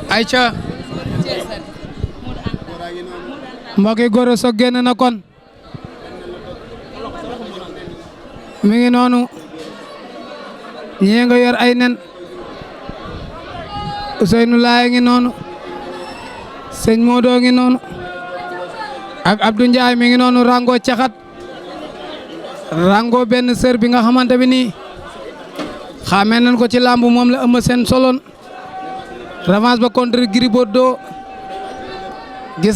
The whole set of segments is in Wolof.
ayca mbokk yi Gora Sock génn na kon mi ngi noonu ñii nga yor ay nen Ousseynou Laye ngi noonu sëñ Modou ngi noonu ak Abdou Ndiaye mi ngi noonu rango caxat rango benn sër bi nga xamante bi nii xamee nañ ko ci làmb moom la Eumeu Sène soloon revanche ba contre Gris Bordeaux gis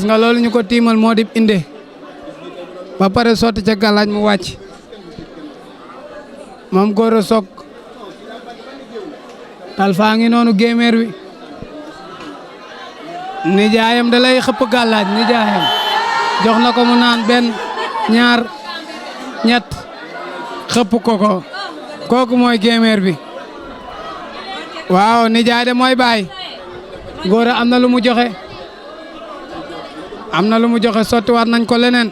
nga loolu ñu ko tiimal moo di inde ba pare sotti ca galaaj mu wàcc moom Gora Sock Talfa ngi noonu géemeer wi nijaayam da lay xëpp galaaj nijaayam jox na ko mu naan benn ñaar ñett xëpp ko kooku mooy géemeer bi waaw nijaay de mooy baay Gora am na lu mu joxe sotti waat nañ ko leneen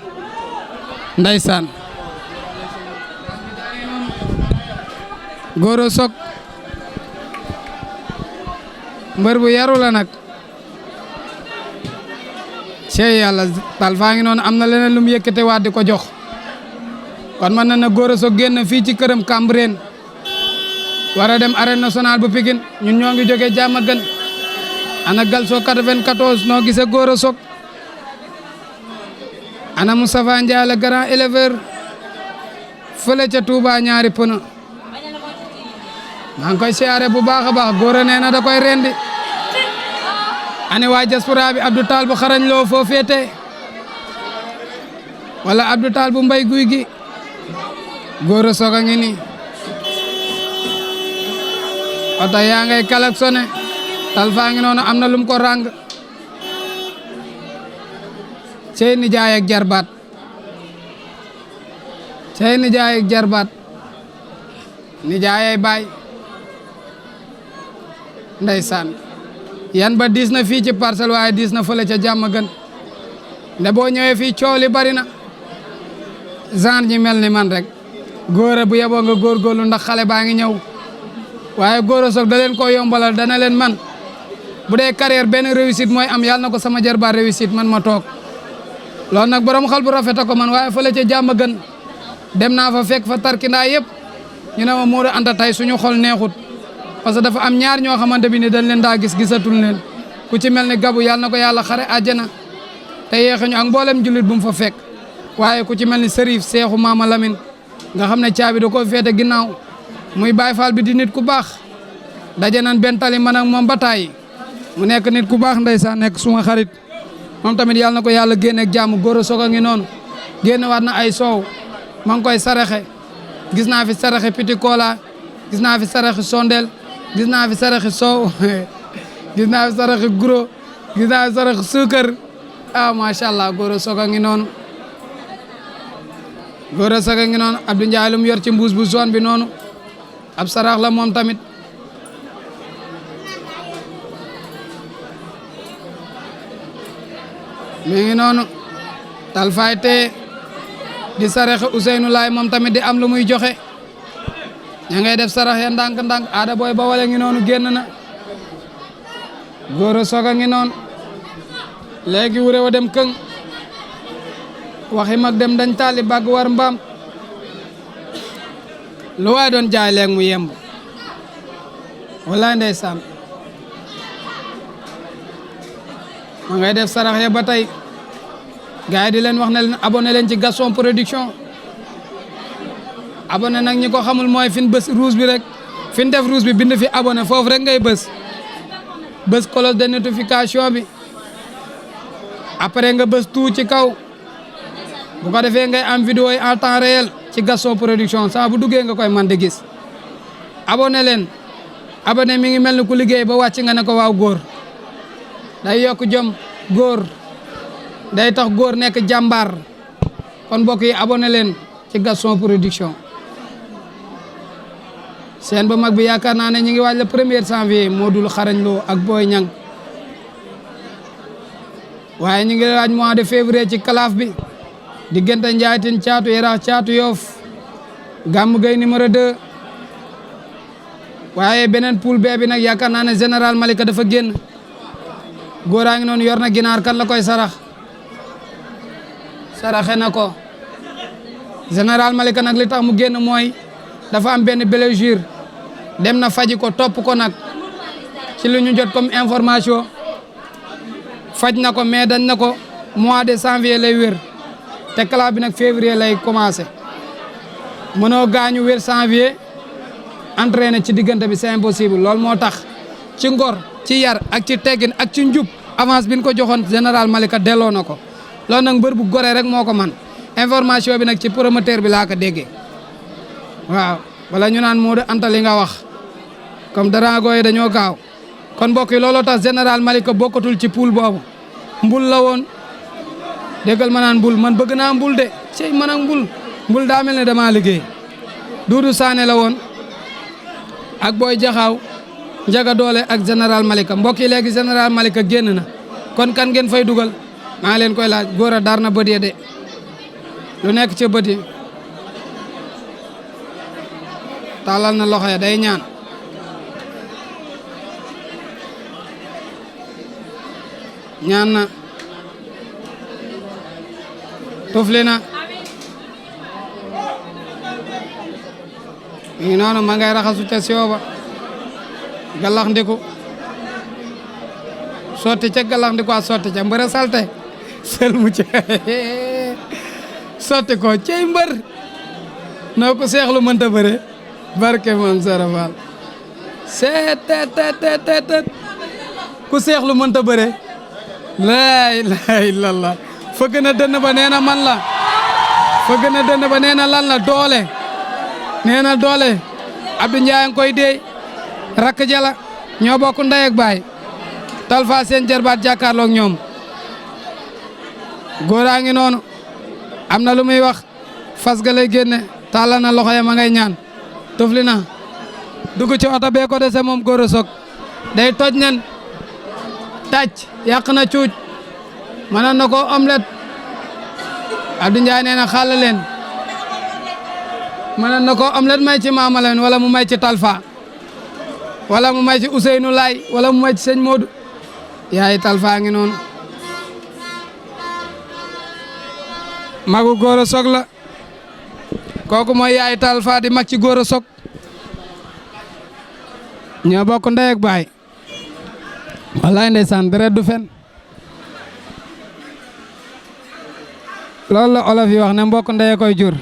ndeysaan Gora Sock mbër bu yaru la nag cey yàlla Talfa ngi noonu am na leneen lu mu yëkkate waat di ko jox kon mën na Gora Sock génn fii ci këram Cambérène war a dem arène nationale bu Pikine ñun ñoo ngi jógee Diamaguène ana Galso 94 noo gisee Gora Sock ana Moustapha Ndiaye le grand éleveur fële ca Touba ñaari pënë maa ngi koy siyaare bu baax a baax Gora nee na da koy rendi ani waa diaspora bi Abdou Tall bu xarañ loo foo féete wala Abdou Tall bu mbay guy gi Gora Sock a ngi nii oto yaa ngay klaxonné Talfa ngi noonu am na lum ko ràng cey nijaay ak jarbaat nijaay ay baay ndeysaan yan ba diis na fii ci Parcelles waaye diis na fële ca Diamaguène nde boo ñëwee fii coow li bari na genre ñi mel ni man rek Gora bu yeboo nga góorgóorlu ndax xale baa ngi ñëw waaye Gora Sock da leen ko yombalal dana leen man bu dee carrière benn réussite mooy am yàlla na ko sama jarbaat réussite man ma toog loolu nag borom xel bu rafet a ko man waaye fële ca Diamaguène dem naa fa fekk fa tarkindaa yëpp ñu ne ma Modou Anta tey suñu xol neexut parce que dafa am ñaar ñoo xamante bi ni dañ leen daa gis gisatul leen ku ci mel ni Gabu yàlla na ko yàlla xare àjjana te yeexuñu ak mboolem jullit bu mu fa fekk waaye ku ci mel ni Serif Seexu Maama Lamine nga xam ne caabi da koo féete ginnaaw muy Baay Faal bi di nit ku baax daje nañ benn tali man ak moom ba tàyyi mu nekk nit ku baax ndeysaan nekk suma xarit moom tamit yàlla na ko yàlla génne ak jàmm Gora Sock a ngi noonu génne waat na ay soow ma ngi koy saraxe gis naa fi saraxe Petit Cola gis naa fi saraxe sondeel gis naa fi saraxe soow gis naa fi saraxe guro gis naa fi saraxe suukar macha allah Gora Sock a ngi noonu Abdou Ndiaye lu mu yor ci mbuus bu zone bi noonu ab sarax la moom tamit mi ngi noonu Talfa te di saraxe Ousseynou Laye moom tamit di am lu muy joxe ña ngay def sarax ya ndànk-ndànk aada booy ba wala ngi noonu génn na Gora Sock a ngi noonu léegi wure wa dem këng waxi mag dem dañ taali bàgg war mbaam lu waay doon jaay léegi mu yemb wallaay ndeysaan ma ngay def sarax ya ba tey gars yi di leen wax ne leen abonné leen ci Gaston Production abonné nag ñi ko xamul mooy fin bës rouge bi rek fin def rouge bi bind fi abonné foofu rek ngay bës cloche de notification bi après nga bës tout ci kaw bu ko defee ngay am vidéo yi en temps réel ci Gaston Production saa bu duggee nga koy man di gis abonné leen abonné mi ngi mel ni ku liggéey ba wàcc nga ne ko waaw góor day yokk jom góor day tax góor nekk jàmbaar kon mbokk yi abonné leen ci Gaston Production seen ba mag bi yaakaar naa ne ñu ngi waaj le 1er janvier Modou Xarañ Lo ak Boy Niang waaye ñu ngi waaj mois de février ci kalaaf bi diggante Njaay Tine Caatu Yaraax Caatu Yoof Gàmmu Gay numéro 2 waaye beneen poule B bi nag yaakaar naa ne général Malika dafa génn góoraa ngi noonu yor na ginaar kan la koy sarax saraxe na ko général Malika nag li tax mu génn mooy dafa am benn blessure dem na faji ko topp ko nag ci lu ñu jot comme information faj na ko mais dañ na ko mois de janvier lay wér te club bi nag février lay commencé mënoo gaañu wér janvier entraîné ci diggante bi c'est impossible loolu moo tax ci ngor ci yar ak ci teggin ak ci njub avance bi ñu ko joxoon général Malika delloo na ko loolu nag mbër bu goree rek moo ko man information bi nag ci promoteur bi laa ko déggee waaw wala ñu naan moo de anta li nga wax comme darago yi dañoo gaaw kon mbokk yi looloo tax général Malika bokkatul ci poule boobu mbul la woon déggal ma naan mbul man bëgg naa mbul de cey man ak mbul daa mel ne damaa liggéey Doudou Sané la woon ak Boy Jaxaaw Njaga Doole ak général Malika mbokk yi léegi général Malika génn na kon kan ngeen fay dugal maa leen koy laaj góor a dar na bët yi de lu nekk ci bët yi tàllal na loxo ya day ñaan ñaan na tufli na mi noonu ma ngay raxasu ca siwo ba galax ndiku sotti ca galax ndiku a sotti ca mbër a salte sel mu ca sotti ko cey mbër noo ko seexlu mënta bëre barke moom sarafal seet ku seexlu mënta bëre laa ilaaha illallah fëgg na dënn ba nee na man la fëgg na dënn ba nee na lan la doole nee na doole Abdou Ndiaye nga koy deey rakk jala ñoo bokk ndey ak baay Talfa seen jarbaat jàkkaarloog ñoom góoraa ngi noonu am na lu muy wax fas ga lay génne tàllal na loxo ya ma ngay ñaan tufli na dugg ci oto bee ko dese moom góor a soog day toj nen tàcc yàq na cuuj mënoon na ko omelette Abdou Ndiaye nee na xàll leen mënoon na ko omelette may ci Mama Lamine wala mu may ci Talfa wala mu may ci Ousseynou Laay wala mu may ci sëñ Modou yaay Talfa ngi noonu magu góor a soog la kooku mooy yaay Talfa di mag ci góor a soog ñoo bokk ndey ak baay wallaay ndeysaan deret du fen loolu la olof yi wax ne mbokk ndey koy jur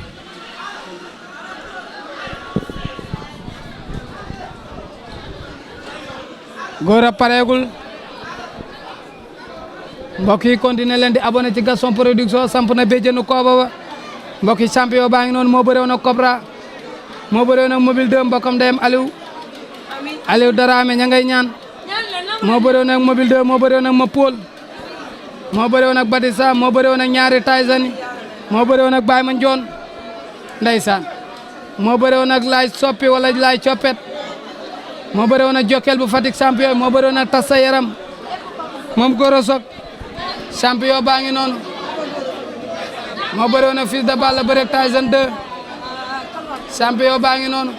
góor a pareegul mbokk yi continuer leen di abonné ci Gaston Production samp na béjjënu kooba ba mbokk yi champion baa ngi noonu moo bëreewoon ak Cobra moo bëreewoon ak mobile 2 mbokkam ndeyam Aliou Darame ña ngay ñaan moo bëreewoon ak mobile 2 moo bëreewoon ak ma Paul moo bëreewoon ak Batissa moo bëreewoon ak ñaari Tyson moo bëreewoon ak Baye Mandione ndeysaan moo bëreewoon ak laay soppi wala laay coppet moo bëreewoon ak Jokkel bu Fatick champion moo bëreewoon ak Tassa Yaram moom Gora Sock champion baa ngi noonu moo bëreewoon ak Fils de Balla bëreeg Tyson 2 champion baa ngi noonu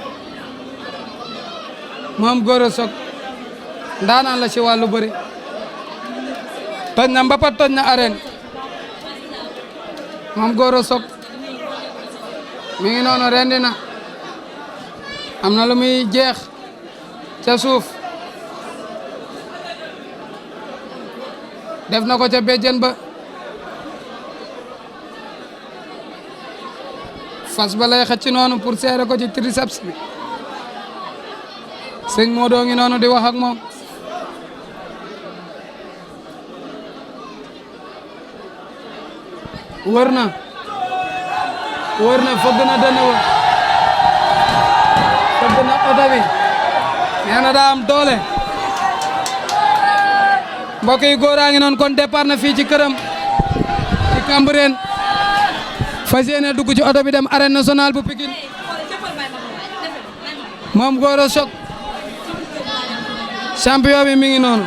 moom Gora Sock ndaanaan la ci wàllu bëri toj na mbapat toj na arène moom Gora Sock mi ngi noonu rendi na am na lu muy jeex ca suuf def na ko ca béjjën ba fas ba lay xëcc noonu pour seere ko ci triceps bi sëñ Modou ngi noonu di wax ak moom wër na fëgg na dënn wa fëgg na oto bi nee na daa am doole mbokk yi góoraa ngi noonu kon départ na fii ci këram ci Cambérène fas yéene dugg ci oto bi dem arène nationale bu Pikine moom Gora Sock champion bi mi ngi noonu